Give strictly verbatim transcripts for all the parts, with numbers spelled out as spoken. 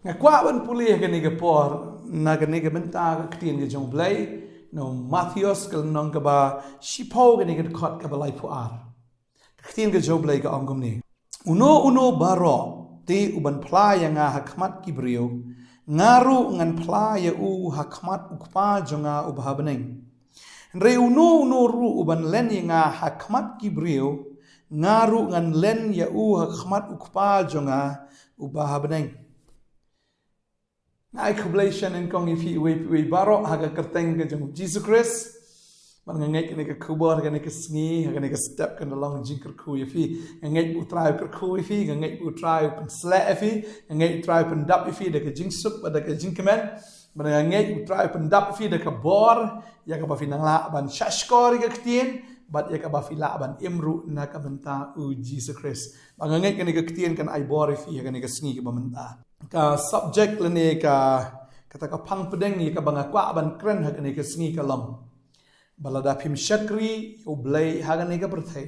Nga kwah ban pule ha kane ka por na kane ka bynta ka ktien ka jong U Blei na u Mathaios ka lynnong kaba shiphew, kane ka dkhot kaba laiphew ar. Ka ktien ka jong U Blei ka ong kumne: Uno uno baroh te uban phla ïa nga ha khmat ki briew, nga ruh ngan phla ïa u ha khmat U Kpa jong nga uba ha bneng. Hynrei uno uno ruh uban len ïa nga ha khmat ki briew, nga ruh ngan len ïa u ha khmat U Kpa jong nga uba ha bneng. Nga ai khublei shibun ïa phi uwei pa uwei baroh ha ka kyrteng ka jong U Jisu Khrist. Bad nga ngeit kane ka khubor, kane ka sngi, kane ka step kan da long jingkyrkhu ïa phi. Nga ngeit ba U Trai u kyrkhu ïa phi, nga ngeit ba U Trai u pynshlur ïa phi, nga ngeit U Trai u pyndap ïa phi da ka jingsuk bad da ka jingkmen. Bad nga ngeit ba U Trai u pyndap ïa phi da ka bor, ïa kaba phin nang lah ban shahshkor ïa ka ktien, bad ïa kaba phin lah ban im ruh na ka bynta U Jisu Khrist. Bad nga ngeit kane ka ktien kan ai bor ïa phi ha kane ka sngi kaba mynta. Ka subject lane ka, kata ka phang pdeng ïa kaba nga kwah ban kren ha kane ka sngi ka long ba lada phim shakri ïa U Blei ha kane ka pyrthei,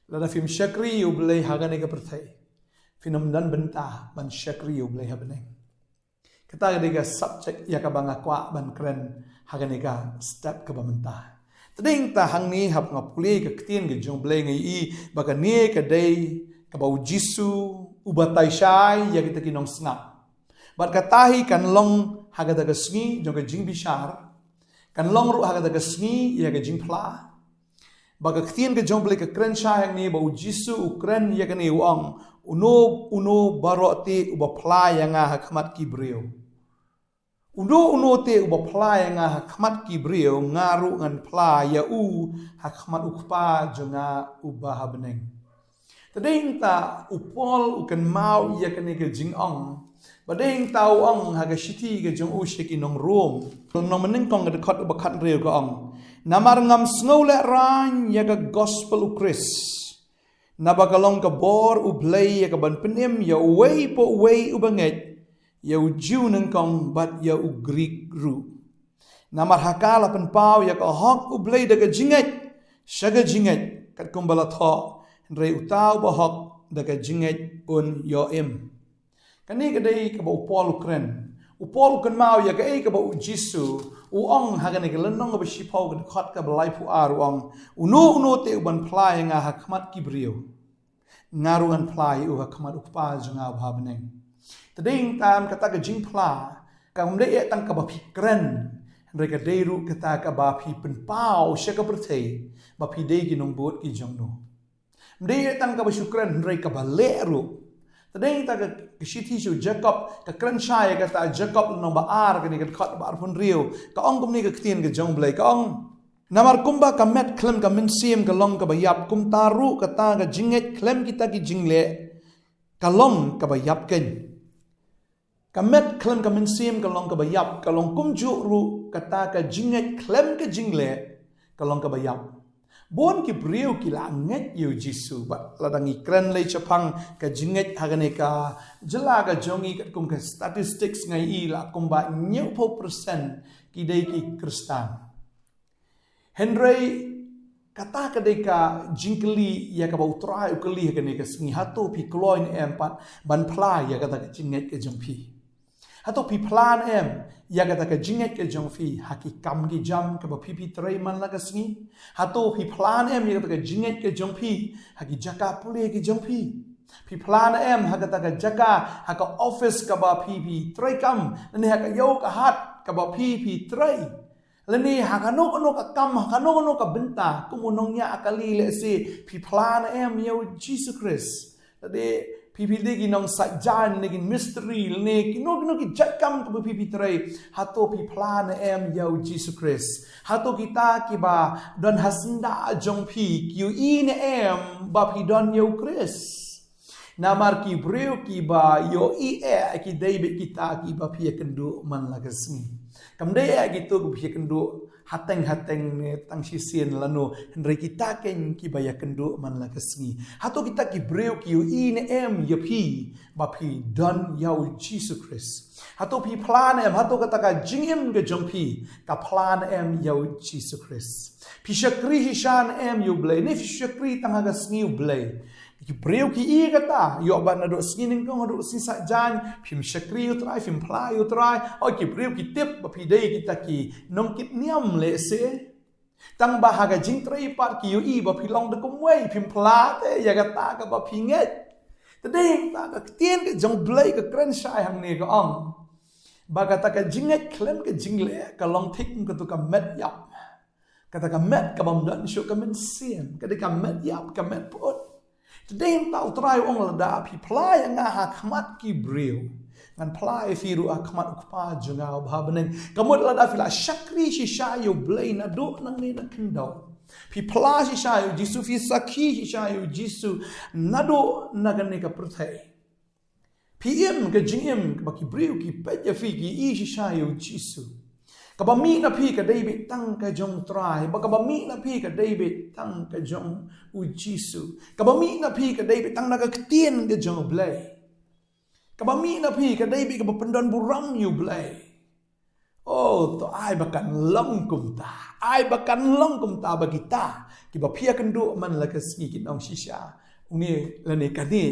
lada phim shakri ïa U Blei ha kane ka pyrthei, phin ym don bynta ban shakri ïa U Blei ha bneng. Kata ka dei ka subject ïa kaba nga kwah ban kren ha kane ka step kaba mynta. Te dei nangta hangne haba nga pule ka ktien ka jong U Blei nga ïohi ba kane ka dei kaba U Jisu u batai shai ïa kita ki nongsngap. Bad kata hi kan long ha kata ka sngi jong ka jingbishar, kan long ruh ha kata ka sngi ïa ka jingphla. Ba ka ktien ka jong U Blei ka kren shai hangne ba U Jisu u kren ïa kane, u ong: Uno uno baroh te uba phla ïa nga ha khmat ki briew. Uno uno te uba phla ïa nga ha khmat ki briew, nga ruh ngan phla ïa u ha khmat U Kpa jong nga uba ha bneng. Te dei nangta u Paul u kynmaw ïa kane ka jingong. Ba dei nangta u ong ha ka shithi ka jong u sha ki nong Rom, lynnong banyngkong ka dkhot ba khathynriew ka ong: Namar ngam sngewlehraiñ ïa ka gospel U Khrist. Naba ka long ka bor U Blei ïa kaban pynim ïa uwei pa uwei uba ngeit, ïa u Jiw nyngkong bad ïa u Grik ruh. Namar ha ka la pynpaw ïa ka hok U Blei da ka jingngeit sha ka jingngeit, katkum ba la thoh, hynrei uta uba hok da ka jingngeit un ïoh im. Kane ka dei kaba u Paul u kren. U Paul u kynmaw ïa kaei kaba U Jisu u ong ha kane ka lynnong kaba shiphew ka dkhot kaba laiphew ar, u ong: Uno uno te uban phla ïa nga ha khmat ki briew, nga ruh ngan phla ïa u ha khmat U Kpa jong nga uba ha bneng. Te dei nangta kata ka jingphla kam dei eh tang kaba phi kren, hynrei ka dei ruh kata kaba phi pynpaw sha ka pyrthei ba phi dei ki nongbud ki jong no. Kam dei eh tang kaba shu kren, hynrei kaba leh ruh. Te dei nangta ka, ka shithi sha u Jakob, ka kren shai ïa kata, Jakob lynnong ba ar, kane ka dkhot ba arphew hynriew, ka ong kumne ka ktien ka jong U Blei, ka ong: Namar kumba ka met khlem ka mynsiem ka long kaba ïap, kumta ruh kata ka jingngeit khlem kita ki jingleh ka long kaba ïap keiñ. Ka met khlem ka mynsiem ka long kaba ïap, ka long kumjuh ruh kata ka jingngeit khlem ka jingleh ka long kaba ïap. Bun ki briew ki la ngeit ïa U Jisu, bad lada ngi kren lei shaphang ka jingngeit ha kane ka jylla ka jong ngi, katkum ka statistics nga ïohi la kumba hynñiewphew percent ki dei ki Khristan. Hynrei kata ka dei ka jingkylli ïa kaba U Trai u kylli ha kane ka sngi: Hato phi kloi ne em pat ban phla ïa kata ka jingngeit ka jong phi? Hato phi phla ne em ïa kata ka jingngeit ka jong phi ha ki kam ki jam kaba phi phi trei man la ka sngi? Hato phi phla ne em ïa kata ka jingngeit ka jong phi ha ki jaka pule ki jong phi? Phi phla ne em ha kata ka jaka, ha ka office kaba phi phi trei kam, lane ha ka ïew ka hat kaba phi phi trei, lane ha kano kano ka kam, ha kano kano ka bynta, kum u nongñiah kali lehse, phi phla ne em ïa U Jisu Khrist? Lane phi phi dei ki nongsaitjaiñ, lane ki mistri, lane kino kino ki jait kam kaba phi phi trei, hato phi phla ne em ïa U Jisu Khrist? Hato kita kiba don ha syndah jong phi ki ïohi ne em ba phi don ïa U Khrist? Namar ki briew kiba ïohi eh ki dei beit kita kiba phi ïakynduh man la ka sngi. Kam dei eh kito kiba phi ïakynduh hateng hateng ne tang shisien lano, hynrei kita keiñ kiba ïakynduh man la ka sngi. Hato kita ki briew ki ïohi ne em ïa phi ba phi don ïa U Jisu Khrist? Hato phi phla ne em, hato kata ka jingim ka jong phi ka phla ne em ïa U Jisu Khrist? Phi shakri shisha ne em ïa U Blei, ne phi shakri tang ha ka sngi U Blei? Ki briew ki ïohi kata, ïoh ba naduh sngi nyngkong haduh sngi saitjaiñ phim shakri ïa u Trai, phim phla ïa u Trai. O, ki briew ki tip ba phi dei kita ki nongkit niam lehse. Tang ba ha ka jingtrei pat ki ïohi ba phi long da kumwei, phim phla te ïa kata kaba phi ngeit. Te dei ta ka ktien ka jong U Blei ka kren shai hangne, ka ong ba kata ka jingngeit khlem ka jingleh ka long thik kum katu ka met ïap. Kata ka met kabym don shuh ka mynsiem, ka dei ka met ïap, ka met pyut. Te dei ta U Trai u ong, lada phi phla ïa nga ha khmat ki briew, ngan phla ïa phi ruh ha khmat U Kpa jong nga uba ha bneng. Ka mut lada phi la shakri shisha ïa U Blei naduh nangne na khyndew, phi phla shisha ïa U Jisu, phi sakhi shisha ïa U Jisu naduh na kane ka pyrthei, phi im ka jingim kaba ki briew ki peit ïa phi, ki ïohi shisha ïa U Jisu. Kaba mih na phi ka dei beit tang ka jong U Trai, ba kaba mih na phi ka dei beit tang ka jong U Jisu. Kaba mih na phi ka dei beit tang na ka ktien ka jong U Blei. Kaba mih na phi ka dei beit kaba pyndonburom ïa U Blei. O, to ai ba kan long kumta. Ai ba kan long kumta ba kita kiba phi ïakynduh man la ka sngi kin ong shisha, une lane kane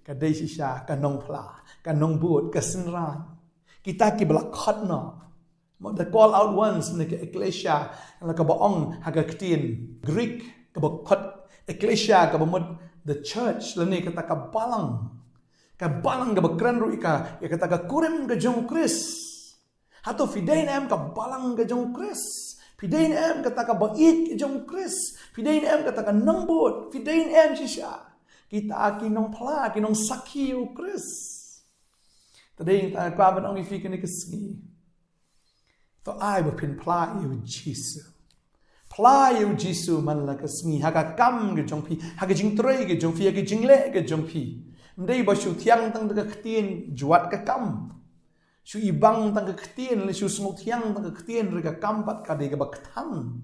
ka dei shisha ka nongphla, ka nongbud, ka synran. Kita kiba la khot noh. Mo, the call out ones, ne ka ekklesia, la kaba ong ha ka ktien Greek, kaba khot ekklesia, kaba mut the church, lane kata ka balang. Ka balang kaba kren ruh ïa ka, ïa kata ka kurim ka jong U Khrist. Hato phi dei ne em ka balang ka jong U Khrist? Phi dei ne em kata kaba ïeit ka jong U Khrist? Phi dei ne em kata ka nongbud? Phi dei ne em shisha kita ki nongphla, ki nongsakhi U Khrist? Te dei ta kwah ban ong ïa phi kane ka sngi, to ai ba phin phla ïa U Jisu. Phla ïa U Jisu man la ka sngi ha ka kam ka jong phi, ha ka jingtrei ka jong phi, ha ka jingleh ka jong phi. Ym dei ba shu thiang tang da ka ktien, jwat ka kam. Shu ibang tang ka ktien, lane shu sngewthiang tang ka ktien, hynrei ka kam pat ka dei kaba kthang.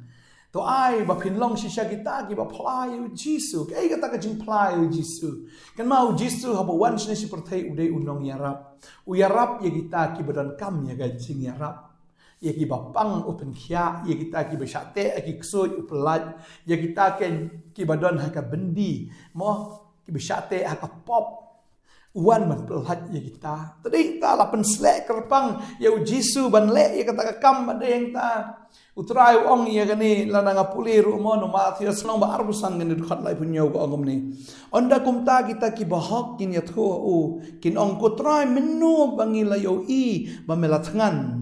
To ai ba phin long shisha kita kiba phla ïa U Jisu. Kaei kata ka jingphla ïa U Jisu? Kynmaw, U Jisu haba u wan shane sha pyrthei u dei u nongïarap. U ïarap ïa kita kiba donkam ïa ka jingïarap. Ïa kiba pang u pynkhiah, ïa kita kiba shah teh ha ki ksuid u pyllait, ïa kita kiba don ha ka byndi, mo, kiba shah teh ha ka pop. U wan ban pyllait ïa kita. Te dei ta la pynsleh kyrpang ïa U Jisu ban leh ïa kata ka kam, ba dei ta U Trai u ong ïa kane, lada nga pule ruh mo, na u Mathaios lynnong ba arphew san, kane dkhot laiphew hynñiew, ka ong kumne: Ynda kumta kita kiba hok kin ïathuh ha u, kin ong, Ko Trai, mynno ba ngi la ïohi ba me la thngan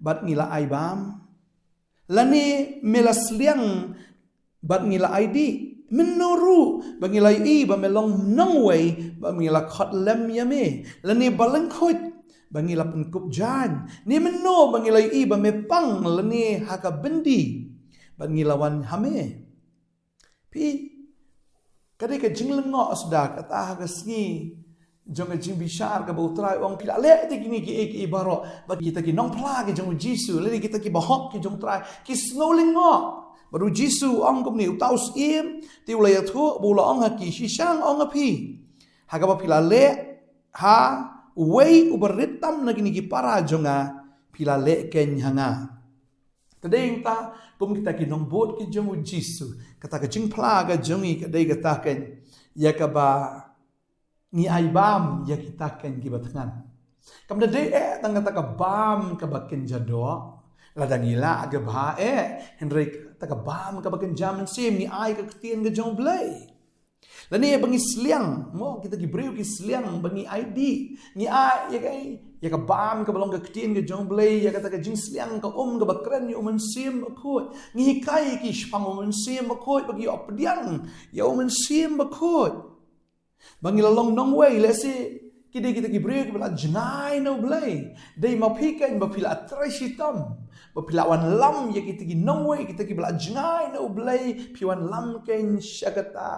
bad ngi la ai bam, lane me la sliang bad ngi la ai dih? Mynno ruh ba ngi la ïohi ba me long nongwei bad ngi la khot lem ïa me, lane ba lyngkhuit bad ngi la pynkup jaiñ? Ne mynno ba ngi la ïohi ba me pang lane ha ka byndi bad ngi la wan ha me? Phi, ka dei ka jinglyngngoh suda kata ha ka sngi jong ka jingbishar kaba U Trai u ong, phi la leh te kine kiei kiei baroh. Bad kita ki nongphla ki jong U Jisu, lane kita kiba hok ki jong U Trai, ki sngew lyngngoh. Bad U Jisu u ong kumne: Uta u syiem te u la ïathuh bad u la ong ha ki, Shisha nga ong ha phi, ha kaba phi la leh ha uwei uba rit tam na kine ki para jong nga, phi la leh keiñ ha nga. Te dei ta kum kita ki nongbud ki jong U Jisu, kata ka jingphla ka jong ngi ka dei kata keiñ, ïa kaba ngi ai bam ïa kita keiñ kiba thngan. Kam da dei eh tang kata ka bam kaba kynja doh, lada ngi lah ka bha eh, hynrei kata ka bam kaba kynja mynsiem, ngi ai ka ktien ka jong U Blei. Lane ba ngi sliang, mo, kita ki briew ki sliang ba ngi ai dih, ngi ai ïa ka, ïa ka bam kaba long ka ktien ka jong U Blei, ïa kata ka jingsliang ka um kaba kren ïa U Mynsiem Bakhuid. Ngi hikai ïa ki shaphang U Mynsiem Bakhuid ba ki ïoh pdiang ïa U Mynsiem Bakhuid. Ba ngi la long nongwei, lehse ki dei kita ki briew kiba la jngai na U Blei. Dei ma phi keiñ ba phi la trei shitom, ba phi la wanlam ïa kita ki nongwei, kita kiba la jngai na U Blei, phi wanlam keiñ sha kata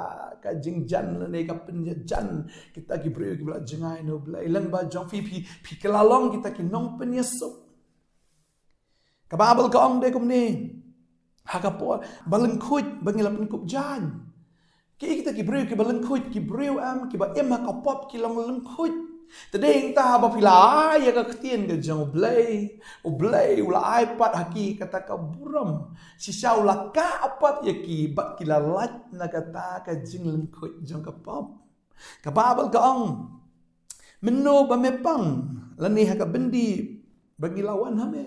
ka jingjan lane ka pynïajan kita ki briew kiba la jngai na U Blei. Lyngba jong phi, phi, phi kylla long kita ki nongpynïasuk. Ka Baibl ka ong de kumne, ha ka por ba lyngkhuit ba ngi la pynkup jaiñ. Ki, kita ki briew kiba lyngkhuit, ki briew, em, kiba im ha ka pop, ki long lyngkhuit. Te dei ta haba phi la ai ïa ka ktien ka jong U Blei, U Blei u la ai pat ha ki kata ka burom. Shisha u la kah pat ïa ki bad ki la lait na kata ka jinglyngkhuit jong ka pop. Ka Baibl ka ong, mynno ba me pang lane ha ka byndi ba ngi la wan ha me,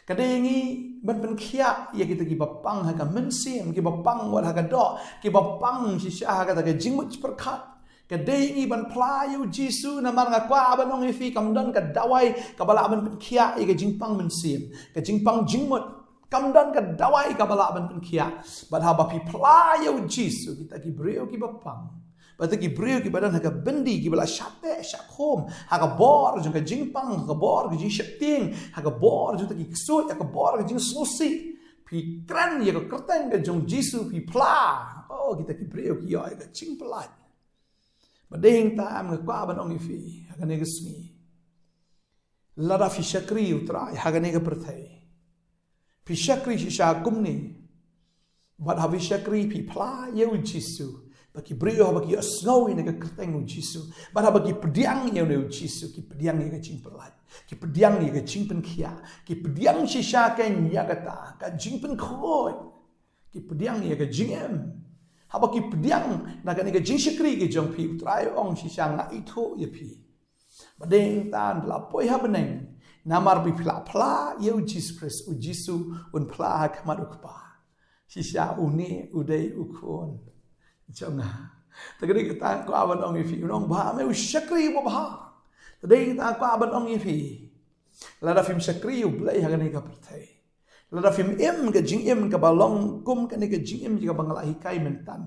ka dei ïa ngi ban pynkhiah ïa kita kiba pang ha ka mynsiem, kiba pang wat ha ka doh, kiba pang shisha ha kata ka jingmut pyrkhat. Ka dei ïa ngi ban phla ïa u Jisu, namar nga kwah ban ong ïa phi, kam don ka dawai kaba lah ban pynkhiah ïa ka jingpang mynsiem, ka jingpang jingmut. Kam don ka dawai kaba lah ban pynkhiah. Bad haba phi phla ïa u Jisu, kita ki briew kiba pang, bad kita ki briew kiba don ha ka byndi, kiba la shah teh shah khum ha ka bor jong ka jingpang, ha ka bor ka jingsheptieng, ha ka bor jong kita ki ksuid, ha ka bor ka jingsngewsih, phi kren ïa ka kyrteng ka jong u Jisu, phi phla, oh, kita ki briew ki ïoh ïa ka jingpyllait. Bad dei hangta nga kwah ban ong ïa phi ha kane ka sngi, lada phi shakri ïa u Trai ha kane ka pyrthei, phi shakri shisha kumne, bad haba phi shakri phi phla ïa u Jisu, ba ki briew haba ki ïohsngew ïa ka kyrteng u Jisu, bad haba ki pdiang ïa u Jisu, ki pdiang ïa ka jingpyllait, ki pdiang ïa ka jingpynkhiah, ki pdiang shisha kein ïa kata ka jingpynkhuid, ki pdiang ïa ka jingim. Haba ki pdiang na kane ka jingshakri ka jong phi, u Trai u ong shisha, nga ithuh ïa phi. Bad dei hangta lada phi la poi ha bneng, namar ba phi la phla ïa u Jisu Khrist, u Jisu un phla ha khmat u Kpa, shisha une u dei u Khun jong nga. Te ka dei kata nga kwah ban ong ïa phi, un ong ba me u shakri uba bha. Te dei kata nga kwah ban ong ïa phi, lada phim shakri ïa u Blei ha kane ka pyrthei, lada phim im ka jingim kaba long kum kane ka jingim kaba nga la hikai mynta,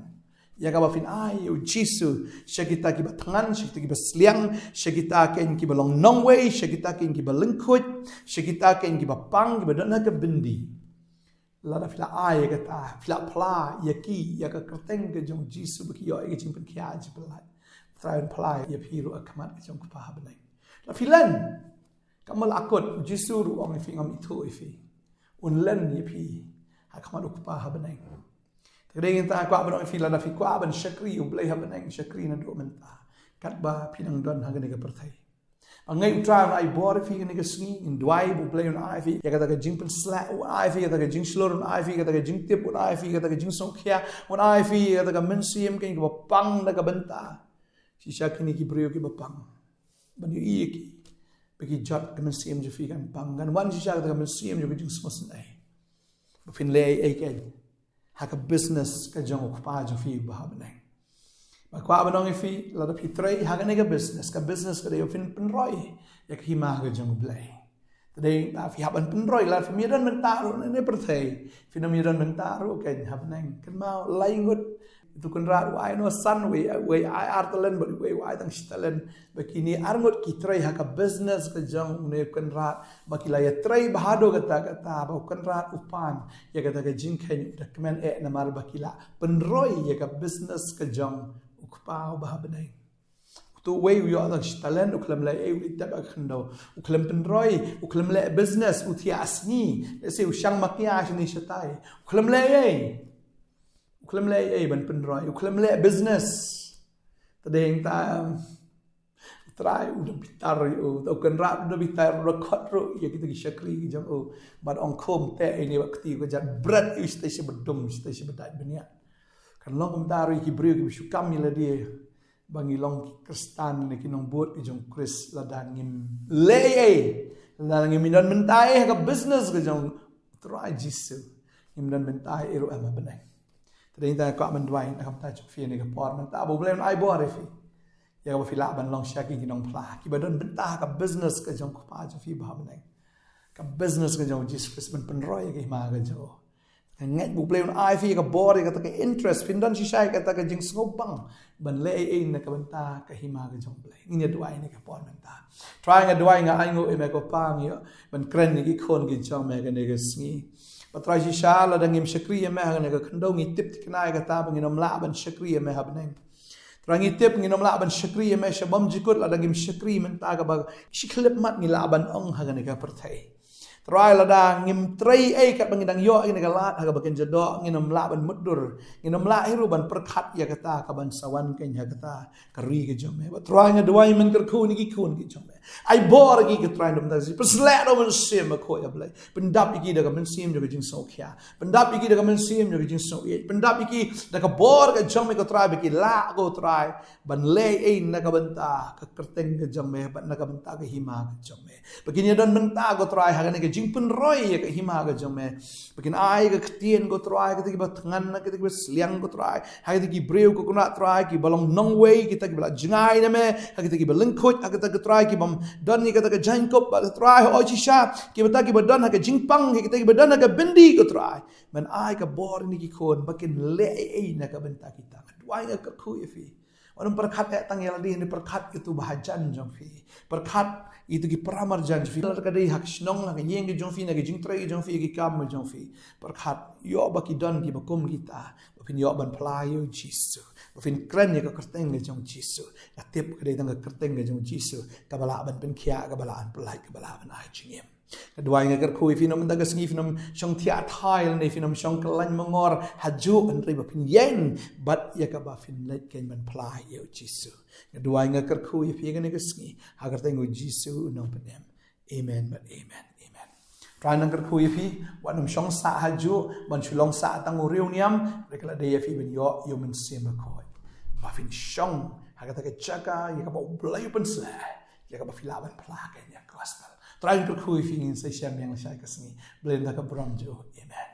ïa kaba phin ai ïa u Jisu sha kita kiba thngan, sha kita kiba sliang, sha kita kein kiba long nongwei, sha kita kein kiba lyngkhuid, sha kita kein kiba pang, kiba don ha ka byndi. Lada phi la ai ïa kata, phi la phla ïa ki ïa ka kyrteng ka jong u Jisu, ba ki ïoh ïa ka jingpynkhiah, jingpyllait, u Trai un phla ïa phi ruh ha khmat ka jong u Kpa ha bneng. Lada phi len, kam lah kut, u Jisu ruh u ong ïa phi, ngam ithuh ïa phi. Un len ïa phi ha khmat u Kpa ha bneng. Te ka dei kata nga kwah ban ong ïa phi, lada phi kwah ban shakri ïa u Blei ha bneng, shakri naduh mynta, katba phi nang don ha kane ka pyrthei. Ba ngeit u Trai un ai bor ïa phi kane ka sngi, ngin duwai ba u Blei un ai ïa phi ïa kata ka jingpynshlur, un ai ïa phi ïa kata ka jingshlur, un ai ïa phi ïa kata ka jingtip, un ai ïa phi ïa kata ka jingsngewkhia, un ai ïa phi ïa kata ka mynsiem kein kaba pang da ka bynta. Shisha kine ki briew kiba pang, ban ïohi ïa ki, ba ki jot ka mynsiem jong phi kan pang, kan wan shisha kata ka mynsiem jong ka jingsngewsynei, ba phin leh ei ei kein ha ka business ka jong u Kpa jong phi uba ha bneng. Ba kwah ban ong ïa phi, lada phi trei ha kane ka business, ka business ka dei ba phin pynroi ïa ka hima ka jong u Blei. Te dei kata phi hap ban pynroi, lada phim ïadon bynta ruh na kane ka pyrthei, phin ym ïadon bynta ruh kein ha bneng. Kynmaw, lai ngut, uto u Kynrad u ai noh san, wei, wei ai ar talent, bad wei u ai tang shi talent. Ba kine ar ngut ki trei ha ka business ka jong une u Kynrad, ba ki la ïatrei bha haduh katta katta, ba u Kynrad u pan ïa kata ka jingkheiñ, u da kmen eh, namar ba ki la pynroi ïa ka business ka jong u Kpa uba ha bneng. Uto uwei u ïoh tang shi talent, u khlem leh ei, u leit tep ha ka khyndew, u khlem pynroi, u khlem leh business, u thiah sngi, lehse u shang makia shane shatai, u khlem leh ei, u khlem leh ei ban pynroi, u khlem leh business. Te dei kata, um, u Trai u da bitar ïa u, u Kynrad u da bitar, u da khot ruh ïa kita ki shakri ki jong u, bad ong, khum, teh ïa ine bad kti, ka jat bret ïa u shatai shaba dum, shatai shaba dait bniah. Kan long kumta ruh ïa ki briew kiba shu kam ïa lade ba ngi long ki Khristan ne ki nongbud ki jong u Khrist, lada ngim leh ei ei, lada ngim don bynta ei ha ka business ka jong u Trai Jisu, ngim don bynta ei ruh ha bneng. Te dei kata nga kwah ban duwai na ka bynta jong phi ha kane ka por mynta, ba u Blei un ai bor ïa phi, ïa kaba phi lah ban long shisha ki nongphla kiba don bynta ha ka business ka jong u Kpa jong phi uba ha bneng, ka business ka jong u Jisu Khrist, ban pynroi ïa ka hima ka jong u. Nga ngeit ba u Blei un ai phi ïa ka bor, ïa kata ka interest, phin don shisha ïa kata ka jingsngewbang ban leh ei ei na ka bynta ka hima ka jong u Blei. Ngin ïa duwai ha kane ka por mynta. Trai, nga duwai, nga ainguh ïa me ko Pa, ngi ïoh ban kren ïa ki khun ki jong me ha kane ka sngi. Ba Trai, shisha lada ngim shakri ïa me ha kane ka khyndew, ngi tip thikna ïa kata ba ngin ym lah ban shakri ïa me ha bneng. Trai, ngi tip ngin ym lah ban shakri ïa me sha bymjukut lada ngim shakri mynta kaba shi khyllipmat, ngi lah ban ong, ha kane ka pyrthei. Trai, lada ngim trei ei ei katba ngi dang ïoh ïa kane ka lad ha kaba kynja doh, ngin ym lah ban mutdur, ngin ym lah hi ruh ban pyrkhat ïa kata kaban sa wan kein ha kata ka ri ka jong me. Ba Trai, nga duwai men kyrkhu ïa ki khun ki jong me. Ai bor ïa ki ko Trai na ka bynta ka sngi. Pynshlur da u Mynsiem Bakhuid, ïa Blei. Pyndap ïa ki da ka mynsiem jong ka jingsngewkhia. Pyndap ïa ki da ka mynsiem jong ka jingsngewïeit. Pyndap ïa ki da ka bor ka jong me ko Trai, ba ki lah ko Trai ban leh ei na ka bynta ka kyrteng ka jong me, bad na ka bynta ka hima ka jong me. Ba kin ïa don bynta ko Trai ha kane ka jingpynroi ïa ka hima ka jong me. Ba kin ai ka ktien ko Trai ha kita kiba thngan, ha kita kiba sliang ko Trai, ha kita ki briew ko Kynrad Trai kiba long nongwei, kita kiba la jngai na me, ha kita kiba lyngkhuid, ha kita ko Trai kiba don ïa kata ka jaiñkup, bad ko Trai hooid shisha kiba ta kiba don ha ka jingpang, ha kita kiba don ha ka byndi ko Trai. Men ai ka bor ïa ki khun ba kin leh ei ei na ka bynta kita. Nga duwai, nga kyrkhu ïa phi. Wat nym pyrkhat eh tang ïa lade, hynrei pyrkhat ïa uto uba hajan jong phi. Pyrkhat ïa uto ki paramarjan jong phi. Lada ka dei ha ka shnong, ha ka ïing ka jong phi, na ka jingtrei ka jong phi, ki kam ka jong phi. Pyrkhat, ïoh ba ki don kiba kum kita, ba phin ïoh ban phla ïa u Jisu, ba phin kren ïa ka kyrteng ka jong u Jisu. Nga tip ka dei tang ka kyrteng ka jong u Jisu kaba lah ban pynkhiah, kaba lah ban pyllait, kaba lah ban ai jingim. Nga duwai, nga kyrkhu ïa phi na ka bynta ka sngi, phin ym shong thiah thai lane phin ym shong kyllaiñ mangor hajuh, hynrei ba phin ïeng bad ïa kaba phin leit kein ban phla ïa u Jisu. Nga duwai, nga kyrkhu ïa phi kane ka sngi ha ka kyrteng u Jisu u nongpynim. Amen bad amen. Amen. Trai nang kyrkhu ïa phi, wat nym shong sah hajuh ban shu long sah tang u riewniam, hynrei ka la dei ïa phi ban ïoh ïa u Mynsiem Bakhuid, ba phin shong ha kata ka jaka ïa kaba u Blei u pynshlur, ïa kaba phi lah ban phla kein ïa ka gospel. Trai nang kyrkhu ïa phi, ngin sa ïashem biang lashai ka sngi. Blei un da ka burom jong u. Amen.